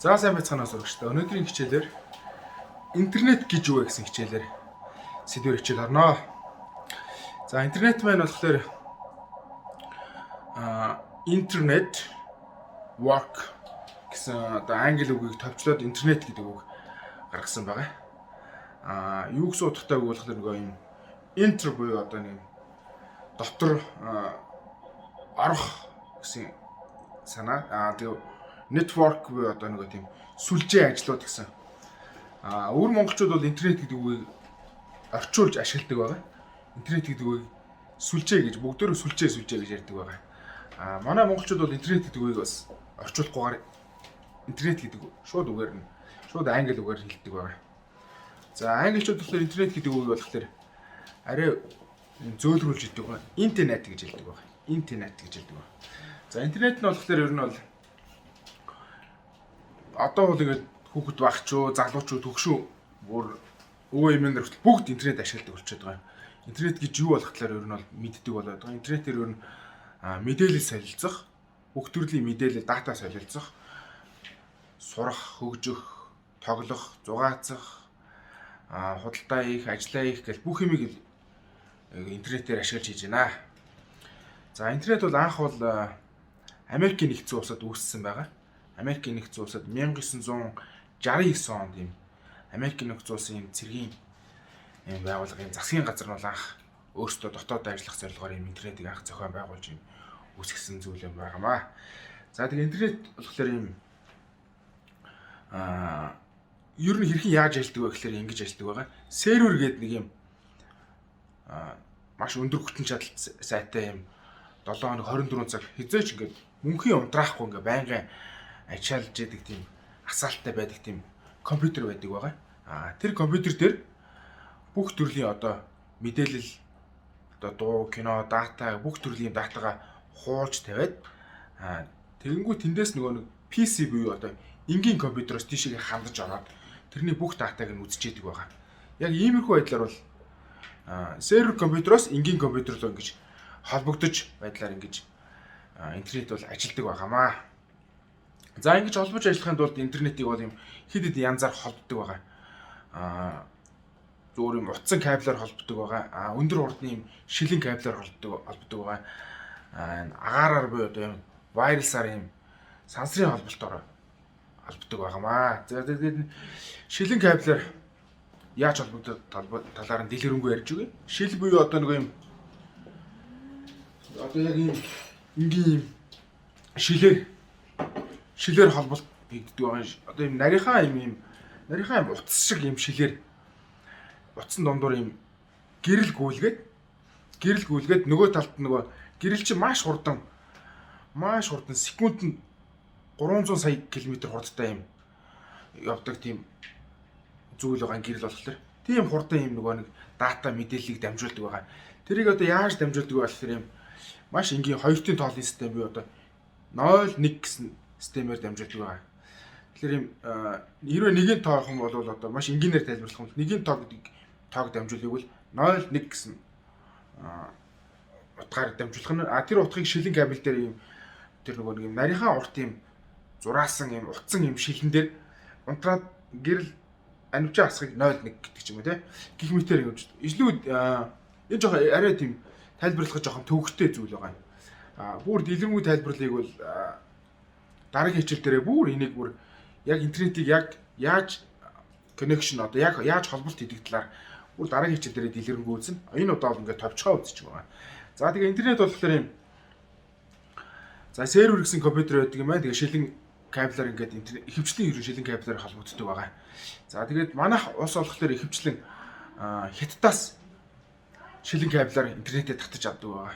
За, сайн байцгаана уу, сурагчдаа. Өнөөдрийн хичээлээр интернет гэж юу вэ гэсэн хичээлээр сэдвээр хичээл орно. За, интернет маань болохоор internet work гэсэн одоо англи үгийг товчлоод интернет гэдэг үг гаргасан байгаа. Юу гэсэн утгатай үг болохоор нөгөө юм inter буюу одоо нэг дотор орох гэсэн санаа. Тэгээ network буюу одоо нөгөө тийм сүлжээ ажлууд гэсэн. Өвөр монголчууд бол интернет гэдэг үгийг орчуулж ашигладаг байгаа. Интернет гэдэг үгийг сүлжээ гэж, бүгдөө сүлжээ сүлжээ гэж ярьдаг байгаа. Манай монголчууд бол интернет гэдэг үгийг бас орчуулахгүйгээр интернет гэдэг шууд үгээр нь, шууд англи үгээр хэлдэг байгаа. За, англичууд болохоор интернет гэдэг үгийг болохоор арай зөөлрүүлж хэлдэг байгаа. Интернет гэж хэлдэг байгаа. Интернет гэж хэлдэг байгаа. За, интернет нь болохоор ер нь бол одоо бол ингээд хүүхэд багч уу, залуучуу, төгшөө, бүр өвөө эмээн нар хүртэл бүгд интернет ашигладаг болчиход байгаа. Интернет гэж юу болох талаар ер нь бол мэддэг болоод байгаа. Интернетээр ер нь мэдээлэл солилцох, бүх төрлийн мэдээлэл, дата солилцох, сурах, хөгжих, тоглох, зугаацах, худалдаа хийх, ажиллаа хийх гэл бүх юмыг интернетээр ашиглаж хийж байна. За, интернет бол анх бол Америкийн нэгдсэн улсад үүссэн байгаа. Америкийн нэгдсэн улсад 1969 онд ийм Америкийн нэгдсэн улсын ийм цэргийн ийм байгууллагын засгийн газар нь бол анх өөрсдөө дотоод ажиллах зорилгоор ийм интернетийг анх зохион байгуулж ийм үүсгэсэн зүйл юм байгаамаа. За, тэгээ интернет болохоор ийм ер нь хэрхэн яаж ажилладаг вэ гэхээр ингэж ажилладаг байгаа. Сервер гэдэг нэг юм маш өндөр хүчин чадал сайтай юм 7 хоног 24 цаг хэзээ ч ингээд мөнхийн унтраахгүй ингээд байнгын ачаалж идэг тийм асаалттай байдаг тийм компьютер байдаг байгаа. Тэр компьютер дээр бүх төрлийн одоо мэдээлэл, одоо дуу, кино, дата, бүх төрлийн датагаа хуулж тавиад, тэгэнгүүт тэндээс нөгөө нэг PC буюу одоо энгийн компьютероос тийшээ хандаж ороод тэрний бүх датаг нь үзэж идэг байгаа. Яг иймэрхүү байдлаар бол сервер компьютероос энгийн компьютер руу ингэж холбогдож байдлаар ингэж интернет бол ажилдаг байгаамаа. За, ингэж холбож ажиллахын тулд интернетийг бол юм хэд хэд янзаар холбодог байгаа. Зүгээр юм утсан кабелаар холбодог байгаа. Өндөр хурдны юм шилэн кабелаар холбодог байгаа. Агаараар буюу одоо юм wireless аар юм сансрын холболтоор холбодог байгаамаа. За, тэгээд шилэн кабелаар яаж холбогдох талаар нь дэлгэрэнгүй ярьж өгье. Шил буюу одоо нэг юм одоо яг юм энгийн юм шилээр холболт хийгддэг байгаа юм. Одоо юм нарийнхаа юм нарийнхаа юм утас шиг юм шилээр утсан дундуур юм гэрэл гүйлгээд нөгөө талд нөгөө гэрэл чинь маш хурдан секундэд 300 сая километр хурдтай юм явдаг тийм зүйл байгаа гэрэл болохоор тийм хурдан юм нөгөө нэг дата мэдээллийг дамжуулдаг байгаа. Тэрийг одоо яаж дамжуулдаг вэ гэхээр юм маш энгийн хоёртын тоолын систем буюу одоо 0 1 гэсэн системээр дамжуулдаг байгаа. Тэгэхээр юм хэрвээ нэгийн тоо юм бол одоо маш энгийнээр тайлбарлах юм бол нэгийн тоо гэдэг тоог дамжуулъя бол 0 1 гэсэн утгаар дамжуулах нь тэр утгыг шилэн кабель дээр юм тэр нөгөө нэг юм нарийнхаа урт юм зураасан юм утсан юм шилэн дээр унтраад гэрэл анивчаа асахыг 0 1 гэдэг ч юм уу, те, гэх мэтээр юм. Илүү энэ жоохон арай тийм тайлбарлах жоохон төвөгтэй зүйл байгаа юм. Бүр дэлгэрэнгүй тайлбарлалыг бол дараагийн хичээл дээрээ бүр энийг бүр яг интернетийг яг яаж connection, одоо яг яаж холболт хийдэг талаар бүр дараагийн хичээл дээрээ дэлгэрэнгүй үзнэ. Энэ удаа бол ингээд товчхоо үзчих байгаа. За, тэгээ интернет болохоор юм за сервер гэсэн компьютер байдаг юм байна. Тэгээ шилэн кабелаар ингээд интернет ихэвчлэн ерөн шилэн кабелаар холбогддог байгаа. За, тэгээд манайх улс болохоор ихэвчлэн Хятадаас шилэн кабелаар интернетэд татаж авдаг байгаа.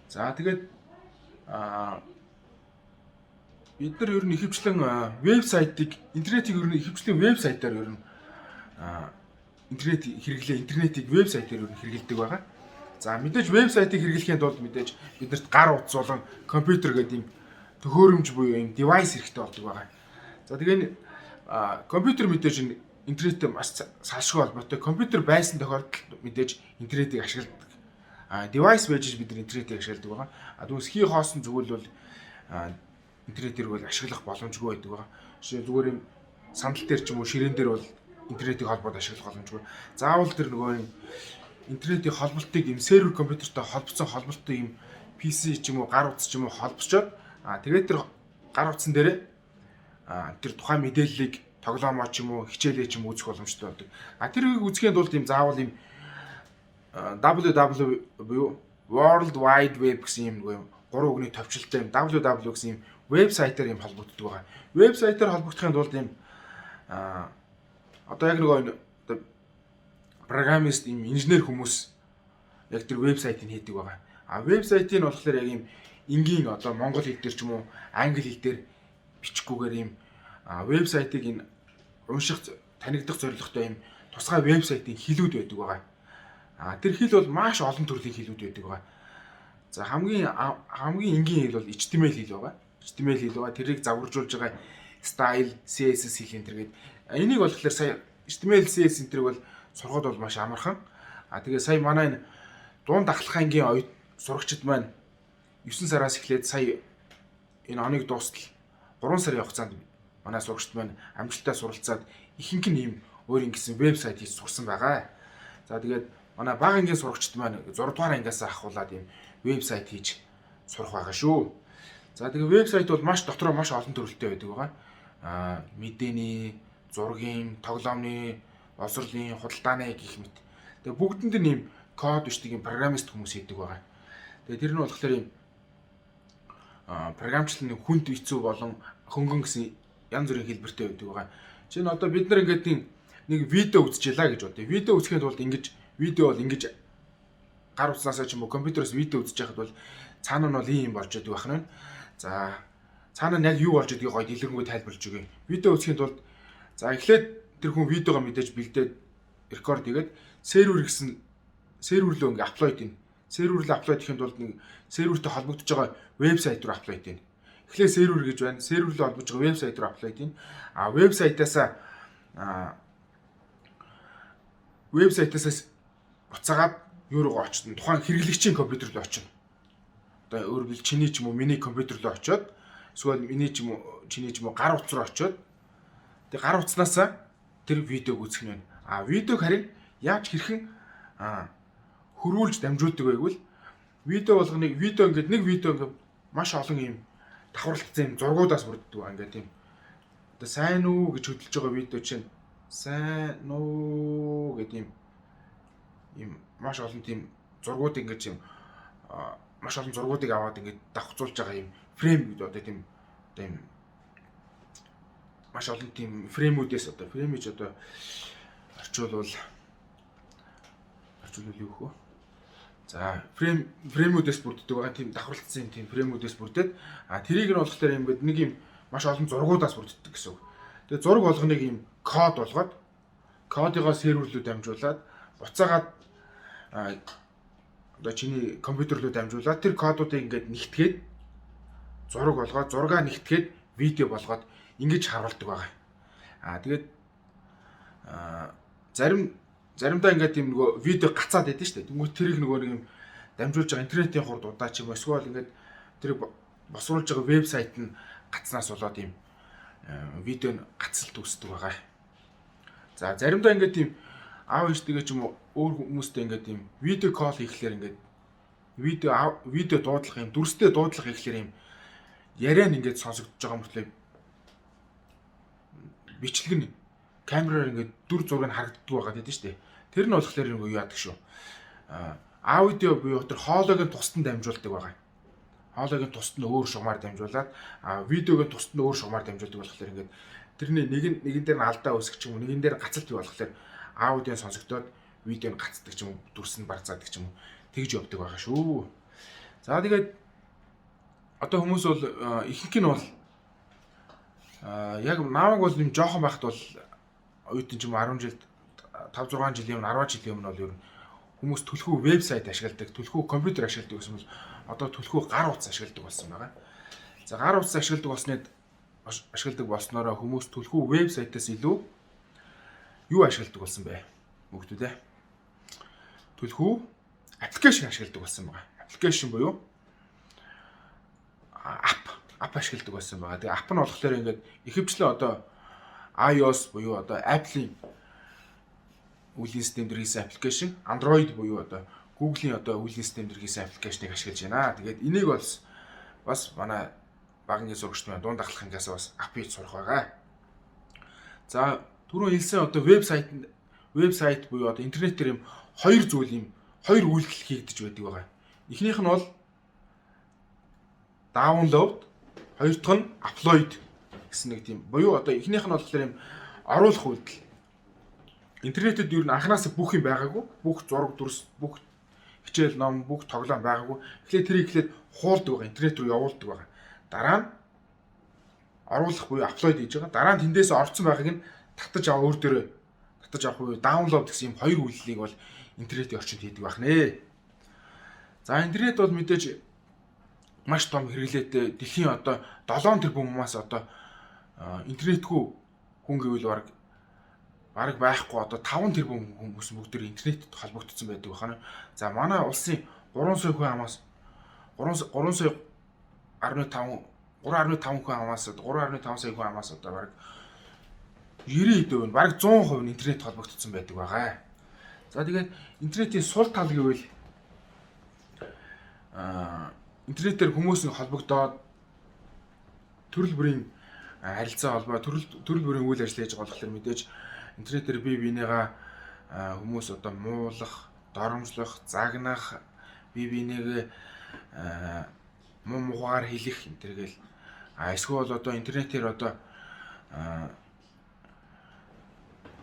За, тэгээд бид нар ер нь ихэвчлэн вебсайтыг, интернетийг ер нь ихэвчлэн вебсайтаар ер нь интернет хэрэглээ, интернетийг вебсайтаар ер нь хэрэглэдэг байгаа. За, мэдээж вебсайтыг хэрэглэхийн тулд мэдээж биднэрт гар утас болон компьютер гэдэг юм төхөөрөмж буюу юм device хэрэгтэй болдог байгаа. За, тэгээ компьютер мэдээж энэ интернеттэй маш салшгүй холбоотой. Компьютер байсан тохиолдолд мэдээж интернетийг ашигладаг. Device байж бид нар интернетийг ашигладаг байгаа. Тэгвэл хий хоосон зүйл бол интернетийг бол ашиглах боломжгүй байдаг байгаа. Жишээ зүгээр юм сандал дээр ч юм уу ширээн дээр бол интернетийг холбоод ашиглах боломжгүй. Заавал тэр нөгөө юм интернетийн холболтыг юм сервер компьютертэй холбоцсон холболттой юм PC ч юм уу гар утас ч юм уу холбочоод тэгээд тэр гар утсан дээрээ тэр тухайн мэдээллийг тоглоомоо ч юм уу хичээлээ ч юм уу үзэх боломжтой болдог. Тэрийг үзэхийн тулд юм заавал юм www буюу World Wide Web гэсэн юм нөгөө юм гурван үгний товчлолтой юм www гэсэн юм вебсайтаар юм холбогддог байгаа. Вебсайтаар холбогдохын тулд юм одоо яг нөгөө одоо программист юм инженер хүмүүс яг тэр вебсайтыг хийдэг байгаа. Вебсайтыг нь болохоор яг юм энгийн одоо монгол хэл дээр ч юм уу англи хэл дээр бичихгүйгээр юм вебсайтыг энэ унших, танигдах зорилготой юм тусгай вебсайтын хэлүүд байдаг байгаа. Тэр хэл бол маш олон төрлийн хэлүүд байдаг байгаа. За, хамгийн хамгийн энгийн хэл бол HTML хэл байгаа. HTML хэл байгаа. Тэрийг загваржуулж байгаа style, CSS хэл энэ төр гээд энийг болохоор сая HTML, CSS энэ тэрийг бол сурахад бол маш амархан. Тэгээ сая манай энэ дунд ахлах ангийн оюут сурагчид маань 9 сараас эхлээд сая энэ оныг дуустал 3 сарын хугацаанд манай сурагчид маань амжилттай суралцаад ихэнх нь ийм өөр ингэсэн вебсайт хийж сурсан байгаа. За, тэгээд манай бага ангийн сурагчид маань 6 дугаар ангиас авхуулаад ийм вебсайт хийж сурах байгаа шүү. За, тэгээ вебсайт бол маш дотроо маш олон төрөлтэй байдаг байгаа. Мэдээний, зургийн, тоглоомны, боловсролын, худалдааны гэх мэт. Тэгээ бүгдэнд нь ийм код бичдэг юм программист хүмүүс хийдэг байгаа. Тэгээ тэр нь болохоор ийм програмчлал нь хүнд, хэцүү болон хөнгөн гэсэн янз бүрийн хэлбэртэй байдаг байгаа. Жишээ нь одоо бид нар ингээд нэг видео үзчихлаа гэж бодъё. Видео үзэхийн тулд ингэж видео бол ингэж гар утснаасаа ч юм уу компьютероос видео үзэж байхад бол цаана нь бол ийм юм болж байдаг байх нь. За, цаана нь яг юу болж байдгийг гоё дэлгэрэнгүй тайлбарлаж өгье. Видео үзэхийн тулд, за, эхлээд тэр хүн видеого мэдээж бэлдээд рекорд хийгээд сервер гэсэн сервер рүү ингээ upload хийн. Сервер рүү upload хийхэд тулд нэг сервертэй холбогдож байгаа вебсайт руу upload хийн. Эхлээд сервер гэж байна. Сервер рүү холбогдож байгаа вебсайт руу upload хийн. А вебсайтаасаа буцаагаад юу руу очно. Тухайн хэрэглэгчийн компьютер руу очино. Одоо өөрөөр хэлбэл чиний ч юм уу миний компьютер руу очиод, эсвэл миний ч юм уу чиний ч юм уу гар утас руу очиод, тэгээ гар утаснаасаа тэр видеог үзэх нь байна. Видеог харин яаж хэрхэн хөрвүүлж дамжуулдаг вэ гэвэл видео болгоныг видео ингээд нэг видео ингээд маш олон юм давхарлагдсан юм зургуудаас бүрддэг ба ингээд юм. Одоо сайн уу гэж хөдөлж байгаа видео чинь сайн уу гэдэг юм маш олон тийм зургууд ингээд юм маш олон зургуудыг аваад ингээд давхцуулж байгаа юм frame гэдэг одоо тийм одоо юм маш олон тийм frame үүдээс, одоо frame гэж одоо орчуулвал юу хөө? За, frame үүдээс бүрддэг байгаа, тийм давхарлагдсан тийм frame үүдээс бүрдээд, тэрийг нь болохоор юм гээд нэг юм маш олон зургуудаас бүрддэг гэсэн үг. Тэгээ зураг болгоныг юм код болгоод кодыгоо сервер рүү дамжуулаад буцаагаад одоо чиний компьютер рүү дамжуулаад тэр кодуудыг ингээд нэгтгээд зураг болгоод, зургаа нэгтгээд видео болгоод ингэж харуулдаг байгаа. Тэгээд заримдаа ингээд юм нөгөө видео гацаад байдаг шүү дээ. Тэнгүүт тэрийг нөгөө нэг юм дамжуулж байгаа интернетийн хурд удаа ч юм уу эсвэл ингээд тэрийг босруулж байгаа вебсайт нь гацнаас болоод юм видео нь гацалт үүсдэг байгаа. За, заримдаа ингээд тийм аав ээжтэйгээ ч юм уу өөр хүмүүстэй ингээд тийм видео call хийхлээр ингээд видео дуудлах юм дүрстэй дуудлага хийхлээр юм яриа нь ингээд сонсогдож байгаа мөртлөө бичлэг нь камераар ингээд дүр зураг нь харагддаг байгаа гэдэг нь шүү дээ. Тэр нь болохоор нэг юу яадаг шүү. Аудио буюу тэр хоолойг нь тусад нь дамжуулдаг байгаа. Хоолойг нь тусад нь өөр шугамаар дамжуулаад, видеог нь тусад нь өөр шугамаар дамжуулдаг болохоор ингээд тэрний нэг нь нэгэн дээр нь алдаа үүсгэх ч юм уу, нэгэн дээр гацалт бий болохоор аудио сонсогдоод видео нь гацдаг ч юм уу, дүрс нь барзаадаг ч юм уу, тэгж явдаг байгаа шүү. За, тэгээд одоо хүмүүс бол ихэнх нь бол яг намайг бол юм жоохон байхад бол оюутан ч юм уу 10 жил 5 6 жилийн өмнө, 10 жилийн өмнө бол ер нь хүмүүс түлхүү вебсайт ашигладаг, түлхүү компьютер ашигладаг гэсэн бол одоо түлхүү гар утас ашигладаг болсон байгаа. За, гар утас ашигладаг болсноороо хүмүүс түлхүү вебсайтаас илүү юу ашигладаг болсон бэ? Мөгдүүд ээ. Түлхүү application ашигладаг болсон байгаа. Application буюу app app ашигладаг байсан байгаа. Тэгээ app нь болохоор ингээд ихэвчлэн одоо iOS буюу одоо Apple-ийн үйлдлийн систем дээр хийсэн application, Android буюу одоо Google-ийн одоо үйлдлийн систем дээр хийсэн application ыг ашиглаж байна. Тэгээд энийг бол бас манай багангийн сурагчид маань дунд ахлах ангиас бас app хийж сурах байгаа. За, түрүүн хэлсэн одоо вебсайт буюу одоо интернет дээр юм хоёр зүйл, юм хоёр үйлдэл хийгдэж байдаг байгаа. Эхнийх нь бол download, хоёр дахь нь upload гэсэн нэг тийм буюу одоо эхнийх нь болохоор юм оруулах үйлдэл. Интернетэд ер нь анханасаа бүх юм байгаагүй. Бүх зураг дүрс, бүх хичээл ном, бүх тоглоом байгаагүй. Тэгэхээр тэрийг эхлээд хуулдаг байгаа, интернет рүү явуулдаг байгаа. Дараа нь оруулах буюу upload хийж байгаа. Дараа нь тэндээс орцсон байгааг нь татаж авах, өөр дөрөө татаж авах буюу download гэсэн юм хоёр үйлдэлийг бол интернетийн орчинд хийдэг байх нэ. За, интернет бол мэдээж маш том хэрэглээтэй. Дэлхийн одоо 7 тэрбумаас одоо интернетгүй хүн гэвэл бараг байхгүй, одоо 5 тэрбум хүмүүс бүгд интернетэд холбогдсон байдаг байна. За, манай улсын 3 сая хүн амаас 3 сая 15 3.5 хүн амаас, 3.5 сая хүн амаас одоо бараг 90% нь, бараг 100% нь интернет холбогдсон байдаг байгаа. За, тэгээд интернетийн сул тал гэвэл интернетээр хүмүүс нь холбогдоод төрөл бүрийн харилцаа холбоо, төрөл бүрийн үйл ажиллагаа хийж байгаа болохоор мэдээж интернетээр бие биенийгаа хүмүүс одоо муулах, доромжлох, загнах, бие биенийгээ муу мухаар хэлэх энэ төр гээл, а эсвэл одоо интернетээр одоо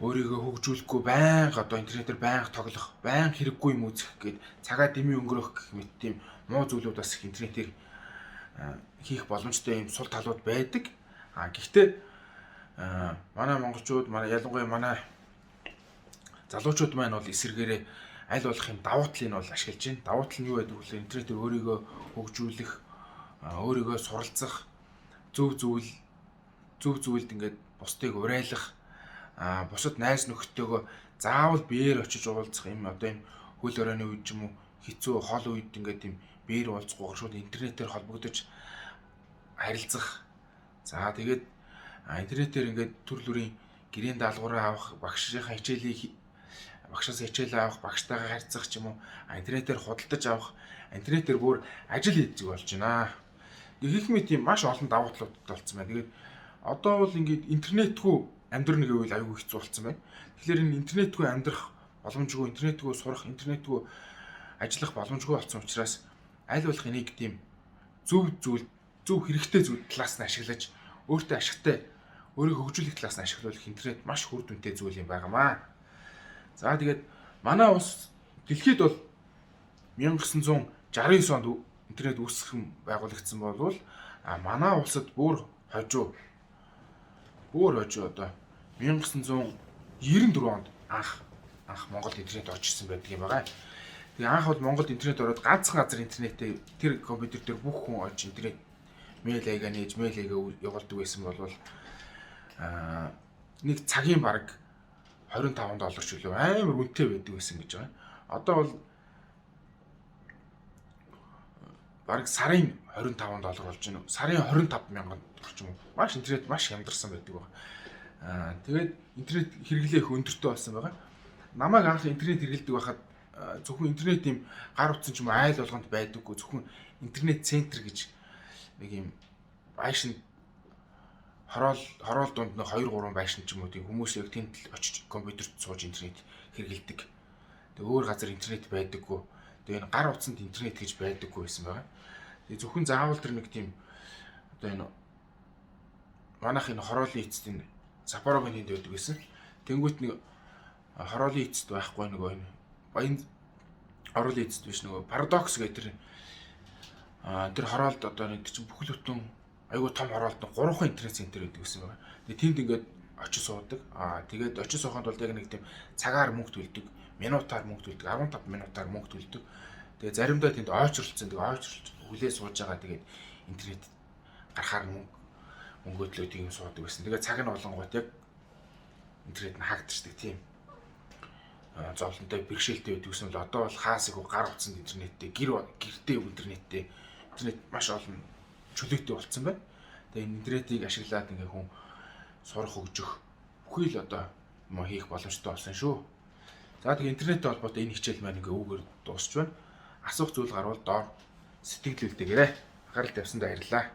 өөрийгөө хөгжүүлэхгүй, байнга одоо интернетээр байнга тоглох, байнга хэрэггүй юм үзэх гээд цагаа дэмий өнгөрөөх гэх мэт тийм муу зүйлүүд бас их интернетээр хийх боломжтой юм сул талууд байдаг. А гэхдээ манай монголчууд, манай ялангуяа манай залуучууд маань бол эсрэгээрээ аль болох юм давуу талыг нь бол ашиглаж байна. Давуу тал нь юу байдаг вэ? Интернетээр өөрийгөө хөгжүүлэх, өөрийгөө суралцах, зөв зүйлд ингээд бусдыг уриалах, бусад найз нөхдөдтэйгөө заавал биеэр очиж уулзах юм одоо юм хөл хорионы үед ч юм уу, хэцүү хол үед ингээд юм биеэр уулзахгүйгээр шууд интернетээр холбогдож харилцах. За, тэгээд интернетээр ингээд төрөл бүрийн гэрийн даалгавраа авах, багшийнхаа хичээлийг, багшаас хичээлээ авах, багштайгаа харьцах ч юм уу, интернетээр худалдаж авах, интернетээр бүр ажил хийдэг болж байна. Гэх мэт юм маш олон давуу талууд болсон байна. Тэгээд одоо бол ингээд интернетгүй амьдрна гэвэл аюул хэцүү болсон байна. Тэгэхээр энэ интернетгүй амьдрах боломжгүй, интернетгүй сурах, интернетгүй ажиллах боломжгүй болсон учраас аль болох энийг тийм зөв зүйл, зөв хэрэгтэй зүйл талаас нь ашиглаж, өөртөө ашигтай, өөрийгөө хөгжүүлэх талаас нь ашиглах интернет маш үр дүнтэй зүйл юм байнамаа. За, тэгээд манай улс, дэлхийд бол 1969 онд интернет үүсгэн байгуулагдсан болвол манай улсад бүр хожуу одоо 1994 онд анх Монголд интернет орж ирсэн байдаг юм байна. Тэгээ анх бол Монголд интернет ороод ганцхан газар интернетээ тэр компьютер дээр бүх хүн олж интернет мэйл аяга нээж, мэйл аяга явуулдаг байсан бол нэг цагийн бараг 25 доллар ч үлээ амар үнэтэй байдаг байсан гэж байгаа. Одоо бол бараг сарын 25 доллар болж байна. Сарын 25 мянган төгрөг ч юм уу. Маш интернет маш хямдарсан байдаг байна. Тэгээд интернет хэрэглээ их өндөртэй болсон байгаа. Намайг анх интернет хэрэглэдэг байхад зөвхөн интернет юм гар утсан ч юм уу айл болгонд байдаггүй. Зөвхөн интернет центр гэж нэг юм байшин, хороол дунд нэг 2 3 байшин ч юм уу, тийм хүмүүс яг тэнд л очиж компьютерт сууж интернет хэрэглэдэг. Тэгээ өөр газар интернет байдаггүй. Тэгээ энэ гар утсанд интернет гэж байдаггүй байсан байгаа. Тэгээ зөвхөн заавал тэр нэг тийм одоо энэ манайх энэ хороолын эцэст энэ Саппорогийн тэнд байдаг байсан. Тэнгүүт нэг хороолын эцэст байхгүй, нөгөө энэ баян хороолын эцэст биш, нөгөө Парадокс гэх тэр хороолд одоо нэг чинь бүхэл бүтэн айгүй том хороолд 3хан интернет центр байдаг гэсэн байна. Тэгээ тэнд ингээд очиж суудаг. Тэгээд очиж суухын тулд яг нэг тийм цагаар мөнгө төлдөг, минутаар мөнгө төлдөг, 15 минутаар мөнгө төлдөг. Тэгээ заримдаа тэнд ойчролцсон. Тэгээ ойчролж хүлээ сууж байгаа. Тэгээд интернет гарахаар мөнгө төлөө тийм суудаг байсан. Тэгээ цаг нь болонгууд яг интернет нь хаагдчихдаг тийм зовлонтой, бэрхшээлтэй байдаг гэсэн бол одоо бол хаасыг гар утсанд интернеттэй, гэр гэртээ интернеттэй, интернет маш олон чөлөөтэй болцсон байна. Тэгээ энэ интернетийг ашиглаад ингээ хүн сурах, хөгжих бүхий л одоо юм хийх боломжтой болсон шүү. За, тэгээ интернеттэй холбоотой энэ хичээл маань ингээ үүгээр дуусч байна. Асуух зүйл гарвал доор сэтгэгдэл үлдээгээрэй. Анхаарал тавьсанд баярлалаа.